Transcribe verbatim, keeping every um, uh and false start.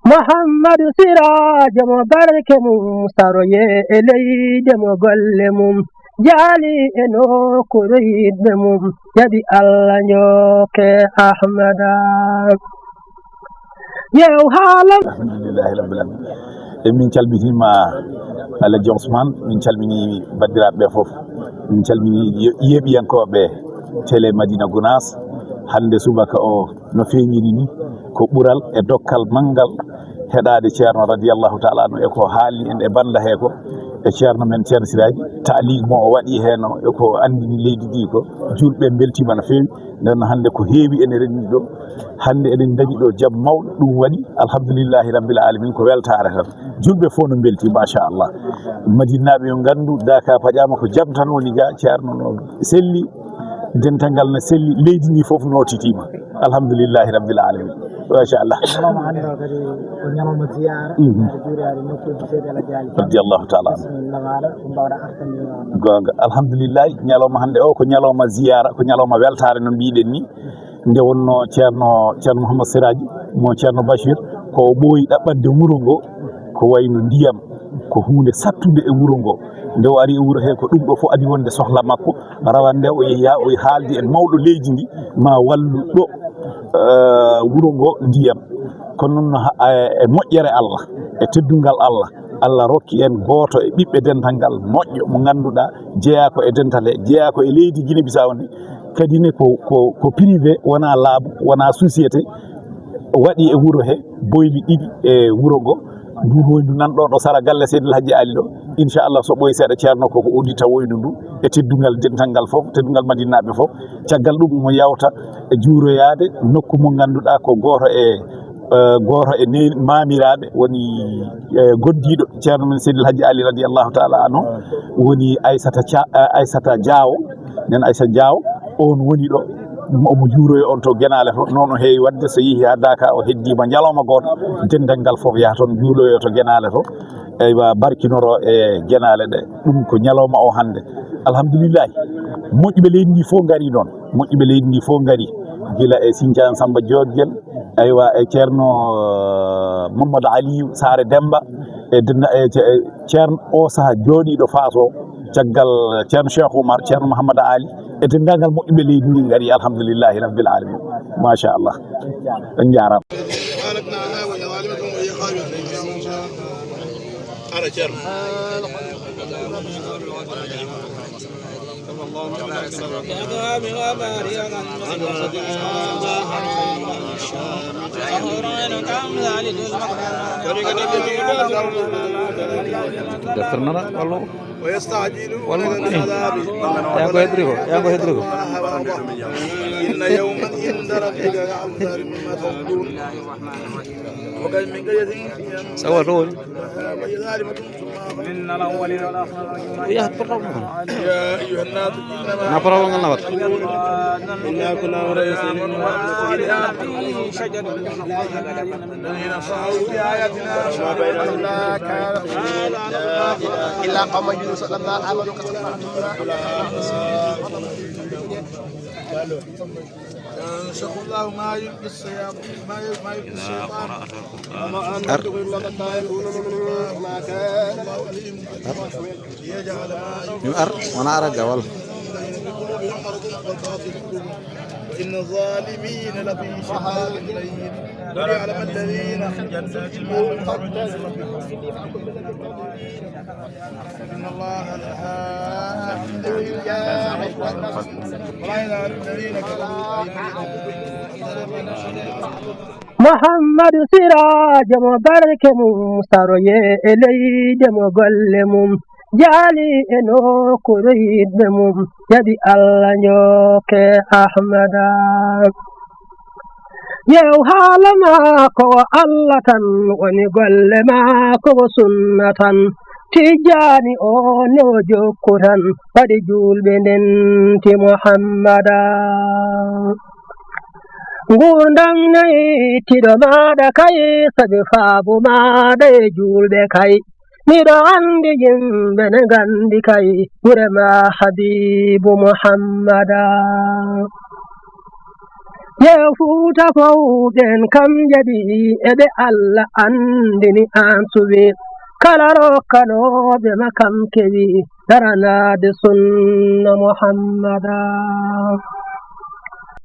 Muhammadu Siraajo mo barke mum saroye e leyde mo golle mum jaali e nokkuure yiɗɓe mum jaɓi Allah njokke Ahmada. Yew haalam. Alhamdulillahi rabbil alamin. E min calminima Alhaji Ousmane, min calmini bandiraɓe ɓe fof. Min calmini ye-, yeeɓiyankoɓe télé Madina Gounass. Hande subaka o no feeñiri ni ko ɓural e dokkal manngal heɗaade Ceerno radiyallahu taala anhu e ko haalni en e banda he ko e Ceerno men Ceerno Siraaji taaliq mo o waɗi heen o e ko anndini leydi ndi ko julɓe mbeltima no feewi. Nden noon hannde ko heewi ene renndi ɗo. Hannde eɗen ndañi ɗo jam mawɗo, ɗum waɗi alhamdulillahi rabbil alamin ko weltaare tan. Julɓe fof no mbelti machallah. Madinaaɓe yo nganndu daka paƴaama ko jam tan woni ga, Ceerno no selli, dental ngal no selli, leydi ndi fof nootitima. Alhamdulillahi rabbil alamin. Machallah. Ñalawma hannde o kadi ko ñalawma ziyara. Mhm. Aɗa juuri ari nokkuuji seeɗa ala jaali. Radiyallahu taala anhu. Bismillah, maɗa ko mbawɗa artande. Goonga. Alhamdulillahi, ñalawma hannde o ko ñalawma ziyara, ko ñalawma weltaare no mbiɗen ni. Nde wonno Ceerno, Ceerno Mouhammad Siraji mo Ceerno Bachir ko o ɓooyi ɗaɓɓande wuro ngo ko wayno ndiyam, ko huunde sattunde e wuro ngo. Nde o ari e wuro he ko ɗum ɗo fof adi wonde sohla makko. Rawane nde o yeehi o haaldi en mawɗo leydi ndi ma wallu ɗo, eh, wuro ngo ndiyam. Kono noon no ha-, e, e moƴƴere Allah, e teddungal Allah, Allah rokki en gooto e ɓiɓɓe dental ngal moƴƴo mo ngannduɗaa jeyaa ko e dental he, jeyaa ko e leydi Guinée Bissau ndi. Kadi ne ko, ko, ko privé, wonaa laamu, wonaa société. Waɗi e wuro he boyli ɗiɗi e wuro ngo. Ndu woyndu nan ɗo, ɗo sara galle Seydil Hadji Ali ɗo. Inchallah, so ɓooyi seeɗa, Ceerno ko, ko uddita woyndu ndu e teddungal dental ngal fof, teddungal Madinaaɓe fof. Caggal ɗum, mo yawta e juuroyaade nokku mo ngannduɗaa ko gooto e, eh, gooto e ne-, maamiraaɓe woni, eh, goddiiɗo Ceerno men Seydil Hadji Ali radiyallahu taala anhu, woni Aysata Ca-, eh, Aysata Jaawo. Nen Aysata Jaawo, on woni ɗo, omo juuroyo on to Genaale to, noon o heewi waɗde, so yehi haa Daka, o heddiima ñalawma gooto, dental ngal fof yaha toon juuroyo to Genaale to, eywa, barkinoro e Genaale ɗe. Ɗum ko ñalawma o hannde. Alhamdulillahi, moƴƴuɓe leydi ndi fof ngari ɗoon, moƴƴuɓe leydi ndi fof ngari, gila e Sincaan Samba Joogel, eywa, e Ceerno, eh, Mamadou Aliou Saare Demba, e denda-, e ce-, e Ceerno o saha jooɗiiɗo Faas o, caggal Ceerno Cheikh Oumar, Ceerno Mouhammad Ali, e denndaangal moƴƴuɓe leydi ndi ngari, alhamdulillahi rabbil alamin. Machallah. On njaaraama. Deftere nana, wallo? ويستعجلونك بالعذاب. Yaa ko hedri ko, yaa ko hedri ko. إن يوما عند ربك كألف سنة مما تعدون. وكأين من قرية هي Sawa to woni. وهي ظالمة. إن الأولين والآخرين. Yaha portable. يا أيها الناس إنما Na portable ngal na wat. إنا كنا مرسلين. الذين صدقوا بآياتنا وما كانوا إلا قوم يونس لما آمنوا كشفنا عنهم ينسخ الله ما يلقي الشياطين، ما يلقي، ما يلقي الشيطان. وما أنت بملة ما يقولون من ما كان الله عليهم ليجعل ما يلقي Ar, wona ara gawal. وإن الظالمين لفي شقاق بعيد. وليعلم الذين إن الله لها ولا ينال الذين كفروا. Muhammadu Siraajo mo barke mum saroye e leyde mo golle mum jaali e nokkuure yiɗɓe mum jaɓi Allah njokke Ahmada. Yew haala ma ko Allah tan woni golle ma ko sunna tan. Tijjaani o no jokku tan waɗi juulɓe ndenti Muhammada. Nguurndam nayi tiɗo maaɗa kay sabi faabu maaɗa e juulɓe kay. Miɗo anndi yimɓe ne nganndi kay gure ma Habiibu Muhammada. Yeew Fuuta fow ɓen kam jaɓi, e ɓe Alla anndini aan suɓi. Kala rokkanooɓe ma kam kewi, daranaade sunna Muhammada.